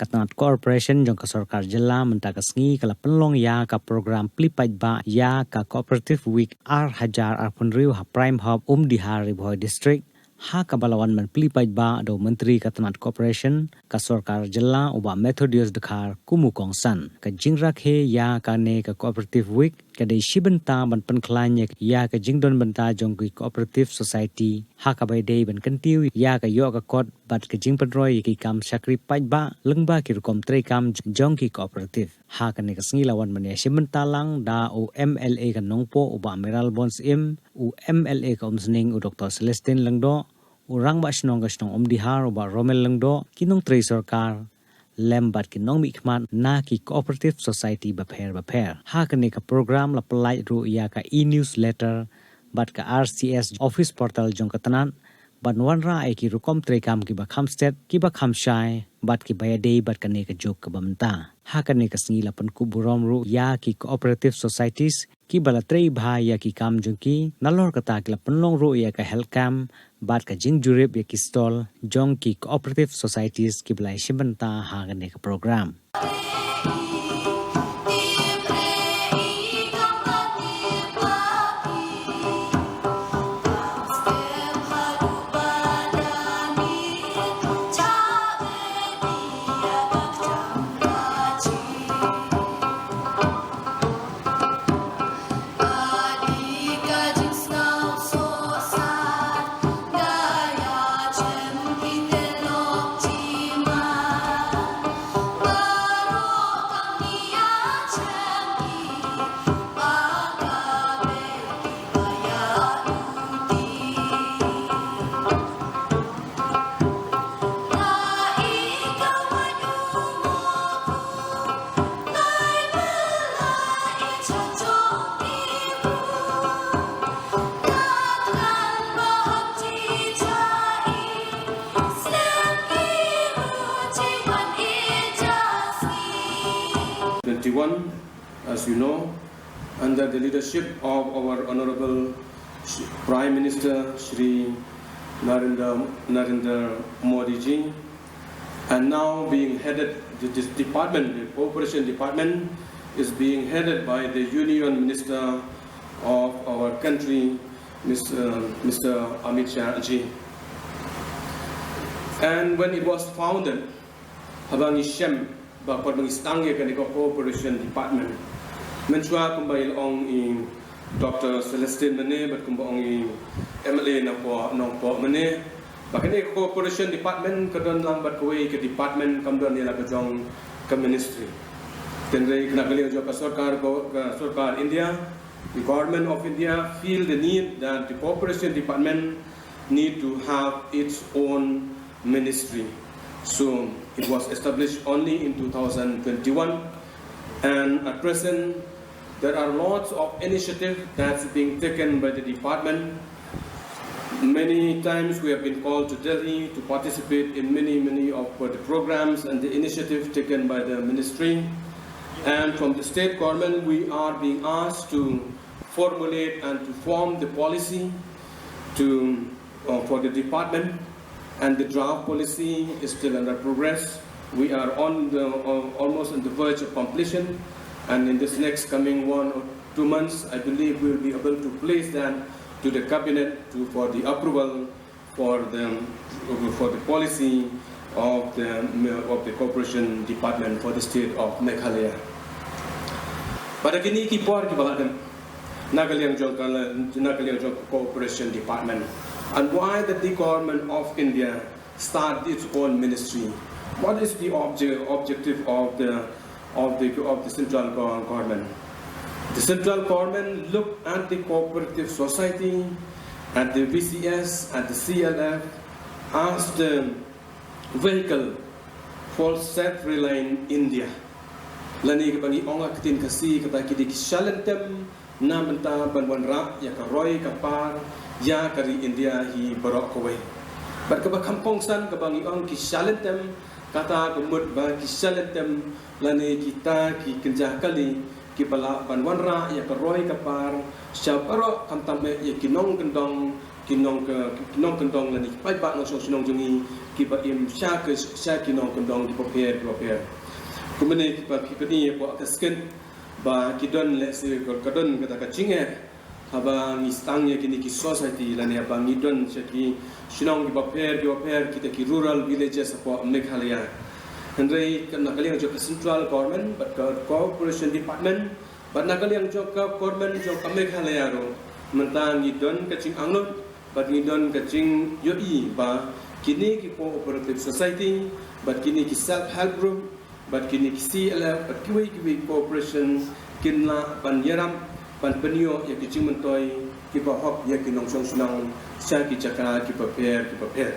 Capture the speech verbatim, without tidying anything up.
Ka tnat cooperation jong ka sorkar jylla mynta ka sngi ka la pynlong ïa ka program plie paidbah ïa ka Cooperative Week ar hajar arphew hynriew ha Prime Hub Umdihar, Ri Bhoi District, ha kaba la wan ban plie paidbah da u Myntri ka tnat cooperation ka sorkar jylla u Bah Methodius Dkhar kum u kongsan. Ka jingrakhe ïa kane ka Cooperative Week ka dei shi bynta ban pynkhlaiñ ïa ka jingdon bynta jong ki cooperative society ha kaba ïadei ban kyntiew ïa ka ïoh ka kot bad ka jingpynroi ïa ki kam shakri paidbah lyngba ki rukom treikam jong ki cooperative. Ha kane ka sngi la wan ban ïashim bynta lang da u M L A ka Nongpoh u Bah Mayralborn Syiem, u M L A ka Umsning u Doktor Celestine Lyngdoh, u Rangbah Shnong ka shnong Umdihar u Bah Romel Lyngdoh, ki nongtrei sorkar lem bad ki nongmihkhmat na ki cooperative society bapher bapher. Ha kane ka program la pyllait ruh ïa ka e-newsletter bad ka R C S office portal jong ka tnat ban wanrah ïa ki rukom treikam kiba kham stet, kiba kham shai bad kiba ïadei bad kane ka juk kaba mynta. Ha kane ka sngi la pynkup burom ruh ïa ki cooperative societies kiba la trei bha ïa ki kam jong ki, nalor kata ki la pynlong ruh ïa ka health camp bad ka jingjurip ïa ki stall jong ki cooperative societies kiba la ïashim bynta ha kane ka program. Twenty-one, as you know, under the leadership of our Honorable Sh- Prime Minister Shri Narendra, Narendra Modi ji, and now being headed, the, this department, the cooperation department, is being headed by the Union Minister of our country, Mister, Mister Amit Shah ji. And when it was founded, haba ngi shem, ba pat ba ngi sdang ïa kane ka cooperation department, mynshuwa kumba i la ong i Doctor Celestine mynne bad kumba ong i M L A na Nongpoh mynne, ba kane ka cooperation department ka don lang bad kawei ka department, kam don ïa la ka jong ka ministry. Hynrei na ka liang jong ka sorkar, ka sorkar India, the government of India feel the need that the cooperation department need to have its own ministry. So it was established only in two thousand twenty-one, and at present there are lots of initiative that's being taken by the department. Many times we have been called to Delhi to participate in many, many of the programs and the initiative taken by the ministry. And from the state government, we are being asked to formulate and to form the policy to, uh, for the department, and the draft policy is still under progress. We are on the, uh, almost on the verge of completion, and in this next coming one or two months, I believe we will be able to place that to the cabinet to, for the approval for the, for the policy of the, of the cooperation department for the state of Meghalaya. Bad ha kine ki por kiba la dep, na ka liang jong ka, na ka liang jong ka cooperation department, and why did the government of India start its own ministry? What is the object, objective of the, of the, of the central go- government? The central government look at the cooperative society, at the V C S, at the C L F as the vehicle for self-reliant India. Lane kaba ngi ong ha ka ktien Khasi kata ki dei ki shalynter na bynta ban wanrah ïa ka roi ka par ïa ka ri India hi baroh kawei. Bad kaba kham kongsan kaba ngi ong ki shalynter, kata ka mut ba ki shalynter lane kita ki kynja kali kiba lah ban wanrah ïa ka roi ka par sha baroh, khamtam eh ïa ki nongkyndong ki nong ka, ki nongkyndong lane ki paidbah nongshong shnong jong ngi kiba im sha ka, sha ki nongkyndong kiba pher kiba pher. Kumne kiba phi pyni hapoh ka skit ba ki don lehse ka don kata ka jingeh haba ngi sdang ïa kine ki society lane haba ngi don sha ki shnong kiba pher kiba pher, kita ki rural villages hapoh Meghalaya. Hynrei na ka liang jong ka central government bad ka corporation department bad na ka liang jong ka government jong ka Meghalaya ruh, mynta ngi don ka jingangnud bad ngi don ka jingïohi ba kine ki cooperative society bad kine ki self help group bad kine ki C L F bad kiwei kiwei corporation kin lah ban ïarap ban pynïoh ïa ki jingmyntoi kiba hok ïa ki nongshong shnong sha ki jaka kiba pher kiba pher.